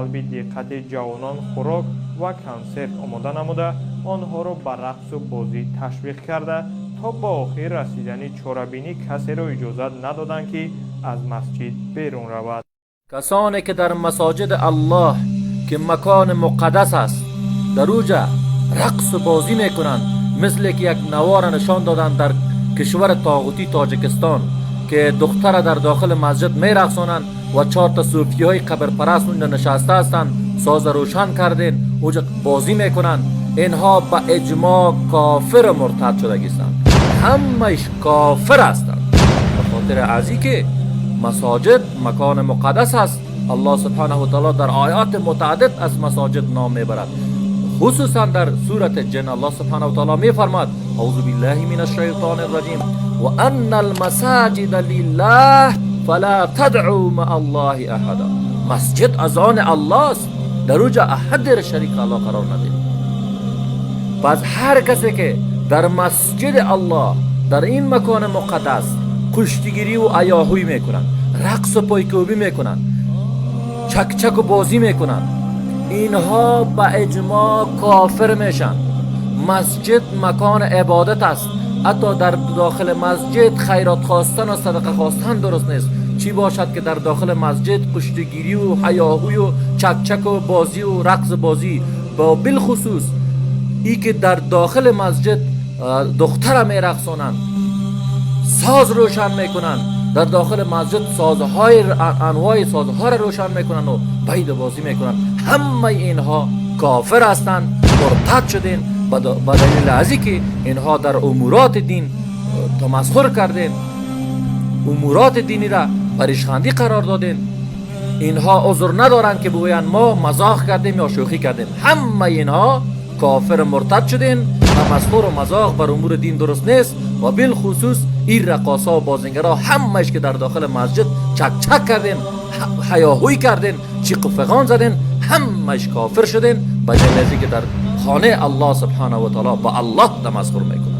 Ҷалби диққати ҷавонон хӯрок ва консерт омода намуда, онҳоро ба рақсу бозӣ ташвиқ карда, то ба охир расидани чорабинӣ касеро иҷозат надоданд, ки аз масҷид берун равад. Касоне ки дар масоҷиди Аллоҳ, ки макони муқаддас аст, дар уҷа рақсу бозӣ мекунанд, мисле ки як навора нишон доданд дар кишвари тоғутӣ Тоҷикистон, ки духтара дар дохили масҷид мерақсонанд ва чорта сӯфиҳои қабрпараст унҷа нишаста ҳастанд, соза рӯшан карден, уҷа бозӣ мекунанд. Инҳо ба иҷмоъ кофиру муртад шудагистанд, ҳамаиш кофир ҳастанд, ба хотири аз ки масоҷид макони муқаддас аст. Аллоҳ субҳанаҳу таоло дар ояти мутааддид аз масоҷид ном мебарад, хусусан дар сурати Ҷин Аллоҳ субҳанаҳу таоло мефармояд: аузу биллаҳи мин ашшайтони рраҷим, ва анна алмасаҷида лиллаҳ фала тадъу ма аллоҳи аҳада. Масҷид аз они Аллоҳ аст, дар уҷа аҳадеро шарики Аллоҳ қарор надиҳед. Пас ҳар касе ки дар масҷиди Аллоҳ, дар ин макони муқаддас куштигирию аёҳӯй мекунанд, рақсу пойкӯбӣ мекунанд, чакчаку бозӣ мекунанд, инҳо ба иҷмоъ кофир мешанд. Масҷид макони ибодат аст. Ҳатто дар дохили масҷид хайрот хостан ва садақа хостан дуруст нест. Чӣ бошад, ки дар дохили масҷид куштигирию ҳаёҳӯю чакчаку бозию рақсу бозӣ, бо билхусус ӣ ки дар дохили масҷид духтара мерақсонанд, соз рӯшан мекунанд, дар дохили масҷид созҳои анвои созҳоро рӯшан мекунанд ва байду бозӣ мекунанд, ҳамаи инҳо кофир ҳастанд, муртад шуден, ба далели азӣ ки инҳо дар умуроти дин тамасхур карден, умуроти динира ба ришхандӣ қарор додем. Инҳо узр надоранд, ки бигӯянд, мо мазоқ кардем ё шӯхӣ кардем. Ҳамаи инҳо кофир, муртад шудем. Тамасхуру мазоқ бар умури дин дуруст нест. Ва билхусус ин раққосо ва бозингарҳо, ҳамааш ки дар дохили масҷид чак-чак кардем, ҳаёҳӯй кардем, чиқу фиғон задем, ҳамааш кофир шудем, ба далели ки дар хонаи Аллоҳ субҳанаҳу ва таоло ба Аллоҳ тамасхур мекунанд.